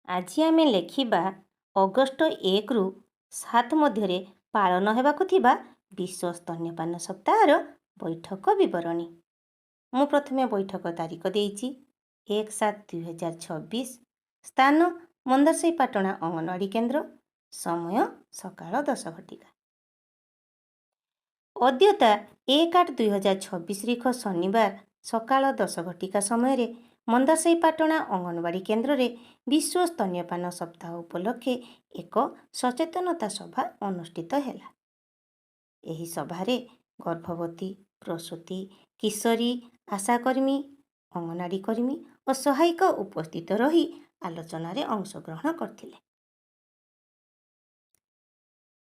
ଆଜି ଆମେ ଲେଖିବା ଅଗଷ୍ଟ 1ରୁ 7 ମଧ୍ୟରେ ପାଳନ ହେବାକୁ ଥିବା ବିଶ୍ୱ ସ୍ତନ୍ୟପାନ ସପ୍ତାହର ବୈଠକ ବିବରଣୀ। ମୁଁ ପ୍ରଥମେ ବୈଠକ ତାରିଖ ଦେଇଛି 1-7-2026, ସ୍ଥାନ ମନ୍ଦରସେଇପାଟଣା ଅଙ୍ଗନବାଡ଼ି କେନ୍ଦ୍ର, ସମୟ ସକାଳ 10 ଘଟିକା। ଅଦ୍ୟତା 1-8-2026 ରିଖ ଶନିବାର ସକାଳ 10 ଘଟିକା ସମୟରେ ମନ୍ଦାରସାହିପାଟଣା ଅଙ୍ଗନବାଡ଼ି କେନ୍ଦ୍ରରେ ବିଶ୍ୱ ସ୍ତନ୍ୟପାନ ସପ୍ତାହ ଉପଲକ୍ଷେ ଏକ ସଚେତନତା ସଭା ଅନୁଷ୍ଠିତ ହେଲା। ଏହି ସଭାରେ ଗର୍ଭବତୀ, ପ୍ରସୂତି, କିଶୋରୀ, ଆଶାକର୍ମୀ, ଅଙ୍ଗନବାଡ଼ି କର୍ମୀ ଓ ସହାୟିକା ଉପସ୍ଥିତ ରହି ଆଲୋଚନାରେ ଅଂଶଗ୍ରହଣ କରିଥିଲେ।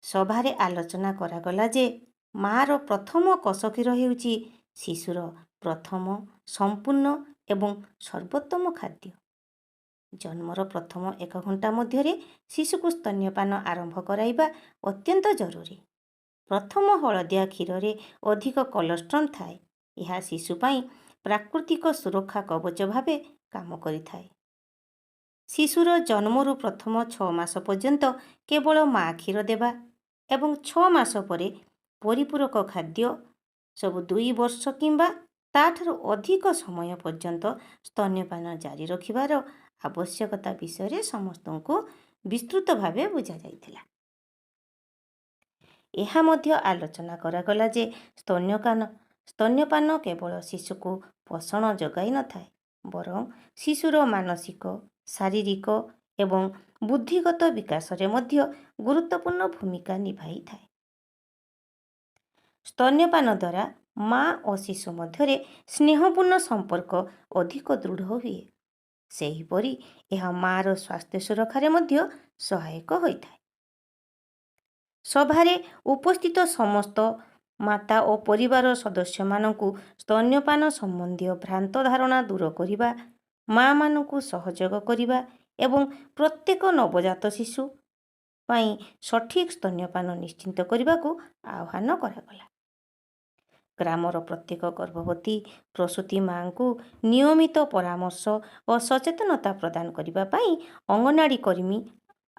ସଭାରେ ଆଲୋଚନା କରାଗଲା ଯେ ମାଆର ପ୍ରଥମ କଷ କ୍ଷୀର ହେଉଛି ଶିଶୁର ପ୍ରଥମ, ସମ୍ପୂର୍ଣ୍ଣ ଏବଂ ସର୍ବୋତ୍ତମ ଖାଦ୍ୟ। ଜନ୍ମର ପ୍ରଥମ 1 ଘଣ୍ଟା ମଧ୍ୟରେ ଶିଶୁକୁ ସ୍ତନ୍ୟପାନ ଆରମ୍ଭ କରାଇବା ଅତ୍ୟନ୍ତ ଜରୁରୀ। ପ୍ରଥମ ହଳଦିଆ କ୍ଷୀରରେ ଅଧିକ କୋଲେଷ୍ଟ୍ରମ୍ ଥାଏ। ଏହା ଶିଶୁ ପାଇଁ ପ୍ରାକୃତିକ ସୁରକ୍ଷା କବଚ ଭାବେ କାମ କରିଥାଏ। ଶିଶୁର ଜନ୍ମରୁ ପ୍ରଥମ 6 ମାସ ପର୍ଯ୍ୟନ୍ତ କେବଳ ମା କ୍ଷୀର ଦେବା ଏବଂ 6 ମାସ ପରେ ପରିପୂରକ ଖାଦ୍ୟ ସବୁ 2 ବର୍ଷ କିମ୍ବା ତା'ଠାରୁ ଅଧିକ ସମୟ ପର୍ଯ୍ୟନ୍ତ ସ୍ତନ୍ୟପାନ ଜାରି ରଖିବାର ଆବଶ୍ୟକତା ବିଷୟରେ ସମସ୍ତଙ୍କୁ ବିସ୍ତୃତ ଭାବେ ବୁଝାଯାଇଥିଲା। ଏହା ମଧ୍ୟ ଆଲୋଚନା କରାଗଲା ଯେ ସ୍ତନ୍ୟପାନ କେବଳ ଶିଶୁକୁ ପୋଷଣ ଯୋଗାଇ ନଥାଏ, ବରଂ ଶିଶୁର ମାନସିକ, ଶାରୀରିକ ଏବଂ ବୁଦ୍ଧିଗତ ବିକାଶରେ ମଧ୍ୟ ଗୁରୁତ୍ୱପୂର୍ଣ୍ଣ ଭୂମିକା ନିଭାଇଥାଏ। ସ୍ତନ୍ୟପାନ ଦ୍ୱାରା ମା ଓ ଶିଶୁ ମଧ୍ୟରେ ସ୍ନେହପୂର୍ଣ୍ଣ ସମ୍ପର୍କ ଅଧିକ ଦୃଢ଼ ହୁଏ। ସେହିପରି ଏହା ମାଆର ସ୍ୱାସ୍ଥ୍ୟ ସୁରକ୍ଷାରେ ମଧ୍ୟ ସହାୟକ ହୋଇଥାଏ। ସଭାରେ ଉପସ୍ଥିତ ସମସ୍ତ ମାତା ଓ ପରିବାର ସଦସ୍ୟମାନଙ୍କୁ ସ୍ତନ୍ୟପାନ ସମ୍ବନ୍ଧୀୟ ଭ୍ରାନ୍ତ ଧାରଣା ଦୂର କରିବା, ମାଆମାନଙ୍କୁ ସହଯୋଗ କରିବା ଏବଂ ପ୍ରତ୍ୟେକ ନବଜାତ ଶିଶୁ ପାଇଁ ସଠିକ୍ ସ୍ତନ୍ୟପାନ ନିଶ୍ଚିତ କରିବାକୁ ଆହ୍ୱାନ କରାଗଲା। ଗ୍ରାମର ପ୍ରତ୍ୟେକ ଗର୍ଭବତୀ, ପ୍ରସୂତି ମାଆଙ୍କୁ ନିୟମିତ ପରାମର୍ଶ ଓ ସଚେତନତା ପ୍ରଦାନ କରିବା ପାଇଁ ଅଙ୍ଗନବାଡ଼ି କର୍ମୀ,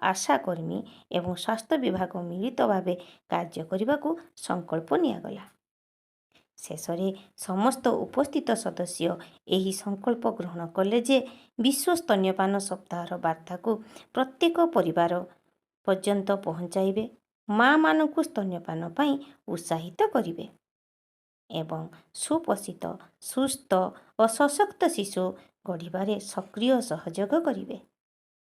ଆଶାକର୍ମୀ ଏବଂ ସ୍ୱାସ୍ଥ୍ୟ ବିଭାଗ ମିଳିତ ଭାବେ କାର୍ଯ୍ୟ କରିବାକୁ ସଂକଳ୍ପ ନିଆଗଲା। ଶେଷରେ ସମସ୍ତ ଉପସ୍ଥିତ ସଦସ୍ୟ ଏହି ସଂକଳ୍ପ ଗ୍ରହଣ କଲେ ଯେ ବିଶ୍ୱ ସ୍ତନ୍ୟପାନ ସପ୍ତାହର ବାର୍ତ୍ତାକୁ ପ୍ରତ୍ୟେକ ପରିବାର ପର୍ଯ୍ୟନ୍ତ ପହଞ୍ଚାଇବେ, ମାଆମାନଙ୍କୁ ସ୍ତନ୍ୟପାନ ପାଇଁ ଉତ୍ସାହିତ କରିବେ ଏବଂ ସୁପୋଷିତ, ସୁସ୍ଥ ଓ ସଶକ୍ତ ଶିଶୁ ଗଢ଼ିବାରେ ସକ୍ରିୟ ସହଯୋଗ କରିବେ।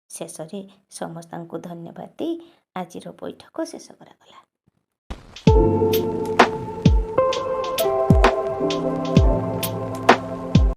ଶେଷରେ ସମସ୍ତଙ୍କୁ ଧନ୍ୟବାଦ ଦେଇ ଆଜିର ବୈଠକ ଶେଷ କରାଗଲା।